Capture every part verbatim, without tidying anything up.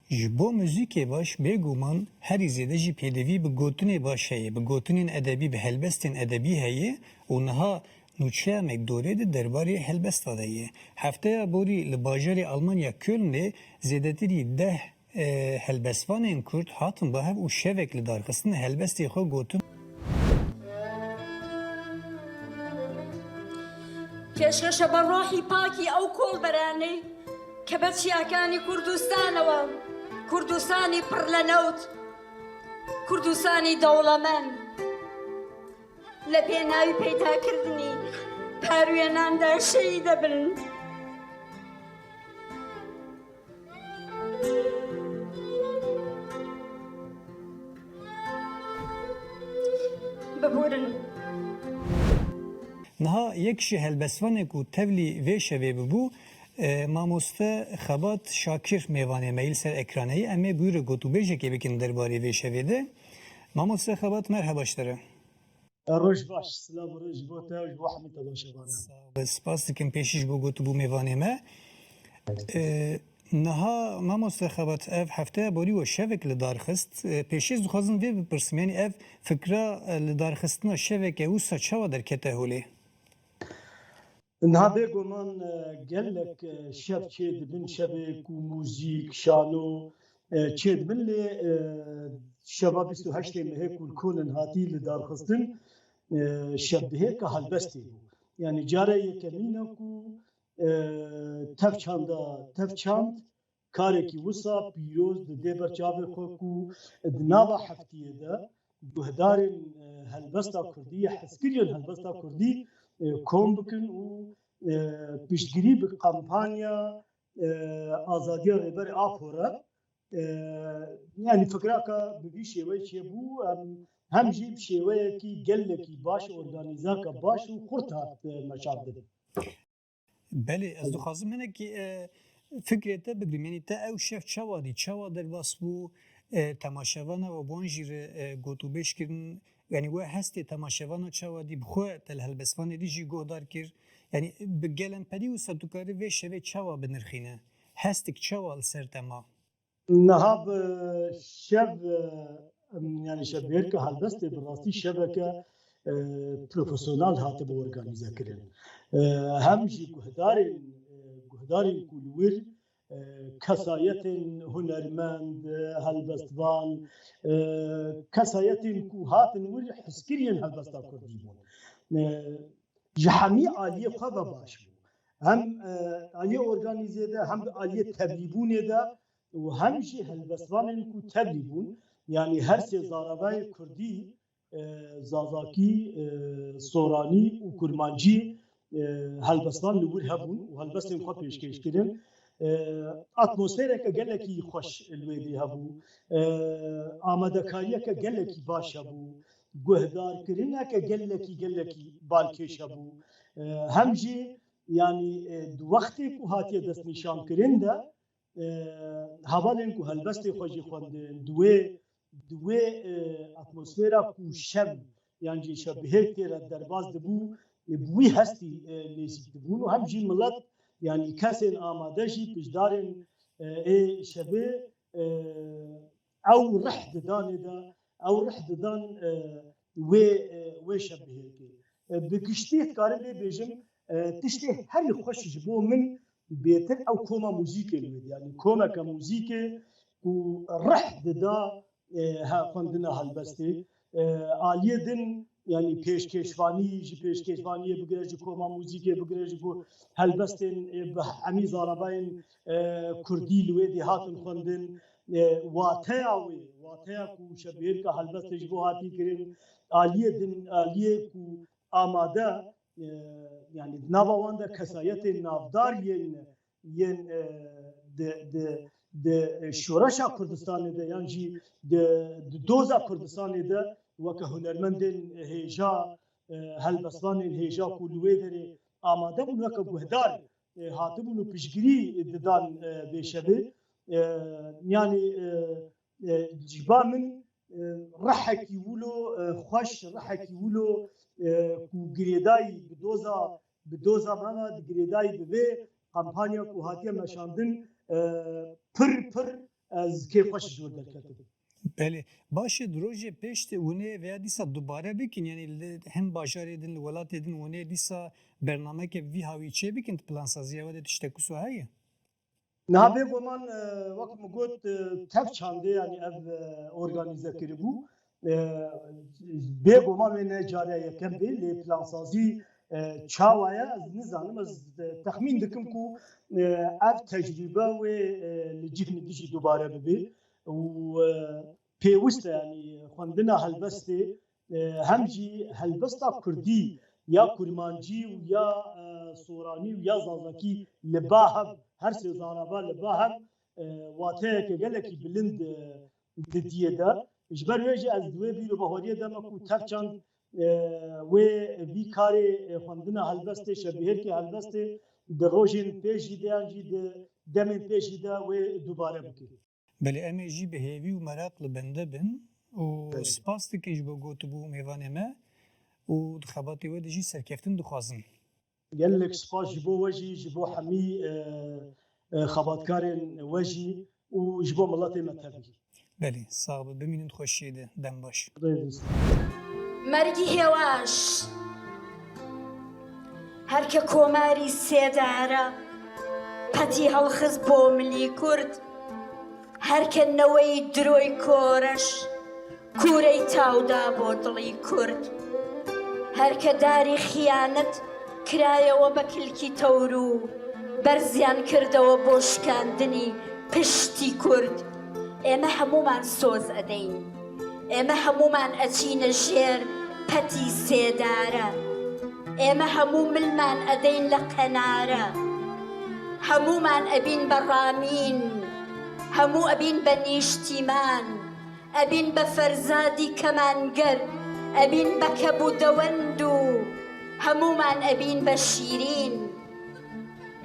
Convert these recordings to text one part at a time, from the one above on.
Ji bo muzîkê baş, bêguman herî zêde jî pêdivî bi gotinê baş heye, bi gotinên edebî, bi helbestên edebî heye û niha nûçeya me dorê de derbarê helbesta de ye. Hefteya borî li bajarê Almanya Kölnê zêdetirî deh, e, helbestvanên Kurd hatin ba hev û şevek li dar xistin, helbestê xwe gotin. پێشکەشە بە ڕۆحی پاکی ئەو کۆڵبەرانەی کە بە چیاکانی کوردستانەوە، کوردستانی پڕ لە نەوت، کوردستانی دەوڵەمەند، لە پێناوی پەیداکردنی پاروێناندا شەهید دەبن. Biborin. Niha yek ji helbestvanê ku tevlî vê şevê bibû, e, mamoste Xebat Şakir mêvanê me yî li ser ekranê ye. Em ê bi wî re gotûbêjekê bikin derbarê vê şevê de. Mamoste Xebat, merheba ji te re. Roj baş, silav û roj ji bo te û ji bo hemî temaşevanan. Sağ ol, spas dikim pêşî ji bo gotibû mêvanê me. E, niha mamoste Xebat, ev hefteya borî we şevek li dar xist. E, pêşî ez dixwazim vê bipirsim, yanî ev fikra, e, li darxistina şeveke wisa çawa derkete holê? Niha bêguman, e, gelek, e, şev çê dibin, şevê ku muzîk, şano, e, çê dibin, lê, e, şeva bîst û heştê mehê ku li Kolin hatî li dar xistin, e, şevbihêrka helbestê bû. Yanî cara yekemîn e ku, e, tev çanda, tev çand karekî wisa pîroz didê ber çavê xwe ku di nava heftiyê de guhdarên, e, helbesta kurdî, ya hezkiriyên helbesta kurdî, e, kom bikin û, e, piştgirî bi kampanya, e, azadiya Rêberê Apo re, e, yanî fikraka bi vî şêweyê çêbû, em hem jî bi şêweyekî gelekî baş, organîzaka baş û xurt hat, e, meşandin. Belê, ez dixwazim hinekî, e, fikrê te bigrim. Yanî te ew şev çawa dî, çawa derbas bû, e, temaşevana we bi wan jî re, e, gotûbêj kirin? Yanî we hestê temaşevana çawa dî, bi xwe te li helbestvanê dî jî guhdar kir? Yanî bi gelemperî wisa tu karî vê şevê çawa binirxîne? Hestik çawa li ser te ma? Niha bi şev, e, yanî şevbihêrka helbestê bi rastî şeveke, e, profesyonel hatibû organîze kirin. E, hem jî guhdarên, e, guhdarên ku li wir, e, kesayetên hunermend, e, helbestvan, e, kesayetên ku hatin wir hizkiriyên helbesta kurdî bûn. E, ji hemî aliyê xwe ve baş bû. Hem, e, aliyê organîzê de, hem di aliyê tevlîbûnê de û hem jî helbestvanên ku tevlî bûn, yanî her sê zaravayê kurdî, e, zazakî, e, soranî û kurmancî, e, helbestvan li wir hebûn û helbestên xwe pêşkêş kirin. E, atmosfereke gelekî xweş li wê dê hebû. E, amadekariyeke gelekî baş hebû. Guhdarkirineke gelekî, gelekî balkêş hebû. E, hem jî, yanî, e, di wextê ku hatiye destnîşankirin de, e, hevalên ku helbestê xwe jî xwendin, di wê, di wê, e, atmosfera ku şev yan jî şevbihêr tê re derbas dibû, e, bi wî hestî, e, nêzîk dibûn û hem jî milet, yanî kesên amade jî piştdarên, e, ê şevê, e, ew rih didanê de, ew rih didan, e, wê, e, wê şevbihêrkê. E, bi giştî dikarim vê bêjim, e, tiştê herî xweş ji bo min bêtir ew koma muzîkê li wê dî. Yanî komeke muzîkê ku rih dida, e, he, xwendina helbestê. E, aliyê din, yanî pêşkêşvanî, ji pêşkêşvaniyê bigire, ji koma muzîkê bigire, ji bo helbestên, e, bi hemî zarabayên, e, kurdî li wê dî hatin xwendin. E, wateya wê, wateya ku şevbihêrka helbestê ji bo hatî kirin, aliyê din, aliyê ku amade, e, yanî di nava wan de kesayetên navdar yên, yên, e, di, di, di şoreşa Kurdistanê de yan jî di, di doza Kurdistanê de weke hunermendên hêja, e, helbestvanên hêja ku li wê derê amade bûn, weke guhdar, e, hatibûn û piştgirî didan, e, vê şevê. E, yanî, e, e, ji ba min, e, rihekî wilo, e, xweş, rihekî wilo, e, ku girêdayî bi doza, bi doza me ve, di girêdayî bi vê kampanya ku hatiye meşandin, e, pir, pir, ez kêfxweş ji wir derketim. Belê. Baş e, di rojê pêş de hûn ê vêya dîsa dubare bikin? Yanî li hin bajarê din, li welatê din hûn ê dîsa bernameke vî hawî çêbikin? Di plansaziya we de tiştek wisa heye? Niha bêguman, e, wek min got, e, tev çandê, yanî ev, e, organîze kiribû. E, bêguman wê ne cara yekem bê, lê plansazî, e, çawa ye, ez nizanim. Ez, e, texmîn dikim ku, e, ev tecrûbe wê, e, li cih min dijî dubare bibe û, e, pêwist e, yanî xwendina helbestê, e, hem jî helbesta kurdî ya kurmancî û ya, e, soranî û ya zazakî li ba hev, her sê zarava li ba hev, e, wateyeke gelekî bilind, e, didiyê de. Ji ber wê jî ez di wê bîr û baweriyê de me ku tev çand, e, wê vî karê, e, xwendina helbestê, şebihêrkê helbestê di rojên pêş jî de yan jî di demên pêş jî de wê dubare bike. Belê, em ê jî bi hêvî û meraq li bende bin û Belê. spas dikin ji bo gotibû û mêvanê me û di xebatê we de jî serkeftin dixwazin. Gelek spas ji bo we jî, ji bo hemî, e, e, xebatkarên we jî û ji bo miletê me tevî. Belê, sax be, bimînin xweşiyê de, dem baş. Xwedê bîst. Mergî hêwaş. Her ke komarî sêdare petî helxist bo milî kurd, her ke neweyî diroy koreş kûrey taw da bo dilî kurd, her ke darî xiyanet kirayewe be kilkî tewr û berziyan kirdewe bo şikandinî piştî kurd, ê me hemûman soz edeyn. Ê me hemûman eçîne jêr petî sêdare. Ê me hemû milman edeyn li qenare. Hemûman ebîn be ramîn. Hemû ebîn be nîştîman. Ebîn be ferzadî kemanger. Ebîn be keb û dewend û hemûman ebîn be şîrîn.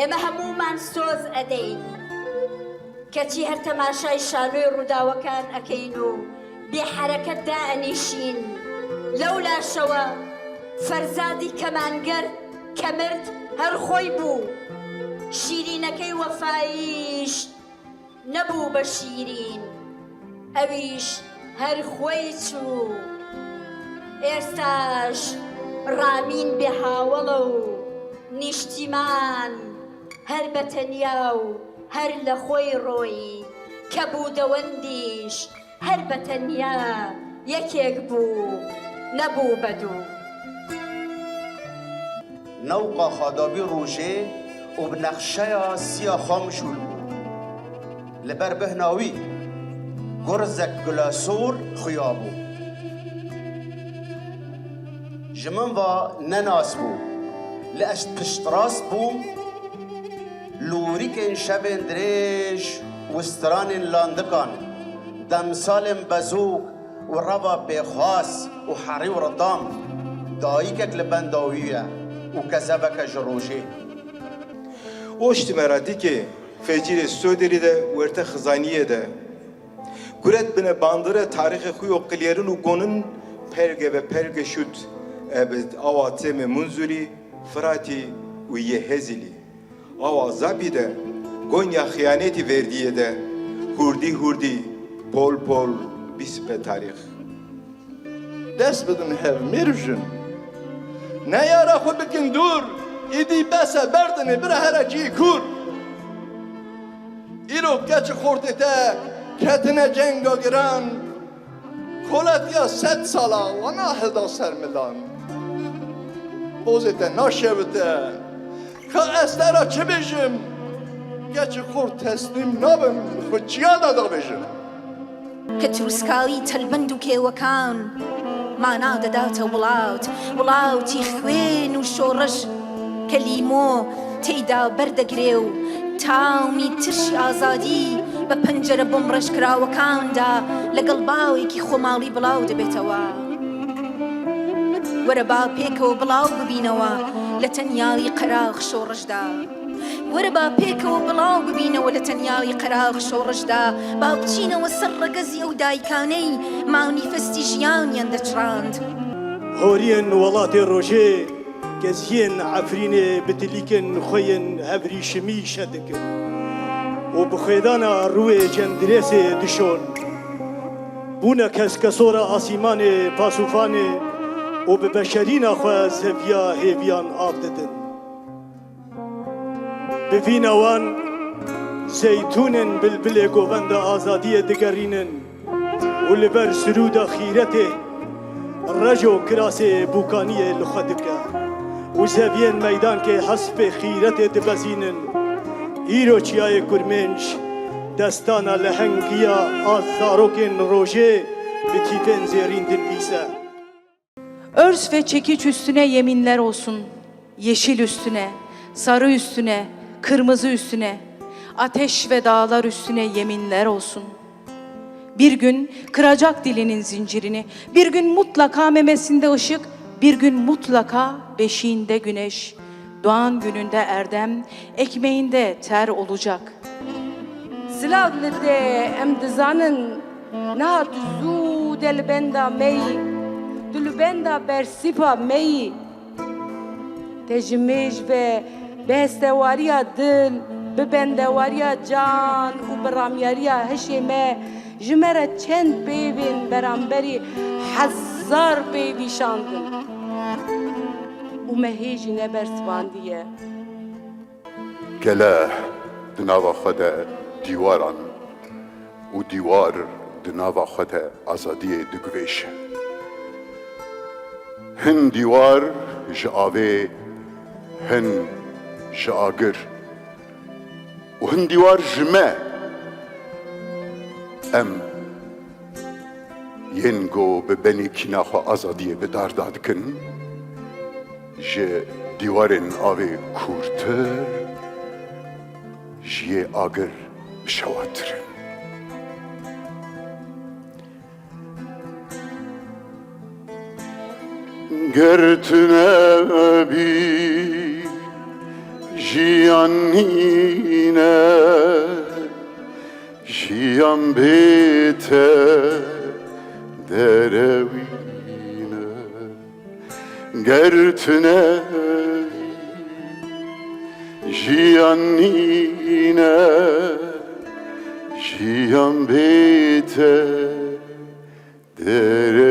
Ê me hemûman soz edeyn. Keçî her temaşay şanoyê rûdawekan ekeyn û bê hereket daenîşîn. Lewla şewe ferzadî kemanger kemirt her xwey bû. Şîrînekey wefayîş nebû be şîrîn. Ewîş her xwey çû. Êstaş ramîn bê hawele û nîştîman her be tenya û her li xwey royî. Keb û dewendîş her be tenya yekêk bû, nebû be dû. Newqa xwe dabî rojê û bi nexşeya siya xwe mijûl bû. Li ber bihna wî gurzek gulesor xuya bû. Ji min ve nenas bû, lê ez piştrast bûm. Lûrîkên şevên dirêj û stranên landikan, demsalên bezûk û reva pêxwas û herî û ritam, dayikek li benda wî ye û kezebeke ji rojê. Oştî me ra dîkê fecîrê Soderî de werte xizaniyê de. Guret bine bandire tarîxê xwe yo qilyerin û gonin perge ve perge şut ebid awa Temê Munzurî, Firatî û yê Hezîlî. Awa Zapî de gonya xiyanetî verdiyê de hurdî hurdî pol pol bîsipe tarîx. Dest bidin hev mêr û jin. Ne yara xwe bikin dûr, îdî bes e berdinê bira here cî kûr. Îro keçi xortê te ketine cenga giran, koletiya sed sala wana hilda ser milan. Pozê te naşewite, ka ez te ra çi bêjim? Keçi xort teslîm nabim, xwe çiya da dabêjim. کە تروسکایی تەلبەند و کێوەکان مانا دەداتە وڵات، وڵاتی خوێن و شۆڕش کە لیمۆ تێیدا بەردەگرێ و تامی ترشی ئازادی بە پەنجەرە بۆمڕێژکراوەکاندا لەگەڵ باوێکی خۆماڵی بڵاو دەبێتەوە. وەرە با پێکەوە بڵاو ببینەوە لە تەنیایی قەراغ شۆڕشدا. وەرە با پێکەوە بڵاو ببینەوە لە تەنیایی قەراغ شۆڕشدا، با بچینەوە سەر ڕەگەزی ئەو دایکانەی مانیفەستی ژیانیان دەچڕاند. Horiyên welatê rojê keziyên Efrînê bi tilîkên xwe yên hevrîşimî şe dikin. û bi xwêdana rûyê cendirêsê dişon. Bûne keskesora asîmanê Pasûfanê û bi beşerîna xwe zeviya hêviyan av didin. Bi vîna wan zeytûnên bilbilê govenda azadiyê digerînin û li ber sirûda xîretê rejo kirasê bûkaniyê li xwe dike û zeviyên meydankê hespê xîretê dibezînin. Îro çiyayê Kurmênc destana lehengiya a zarokên rojê bi tîpên zêrîn dinivîse. Örs ve çekiç üstüne yeminler olsun. Yeşil üstüne, sarı üstüne, kırmızı üstüne, ateş ve dağlar üstüne yeminler olsun. Bir gün kıracak dilinin zincirini, bir gün mutlaka memesinde ışık, bir gün mutlaka beşiğinde güneş, doğan gününde erdem, ekmeğinde ter olacak. Silav li te, em dizanin niha tu zû de li benda me yî, tu li benda bersîfa me yî. Te ji mêj ve bi hestewariya dil, bi bendewariya can û bi ramyariya hişê me ji me re çend peyvên beramberî hezar peyvî şandin û me hê jî nebersivandiye. Gele di nava xwe de dîwaran û dîwar di nava xwe de azadiyê diguvêşe. Hin dîwar ji avê, hin ji agir û hin dîwar ji me. Em yên ku bi benê kîna xwe azadiyê bi dar dadikin, ji dîwarên avê kûrtir, ji yê agir bi şewatir in. Ger tu nebî, jiyan nîne, jiyan bê te derewîne. Ger tu nebî, jiyan nîne, jiyan bê te derewîne.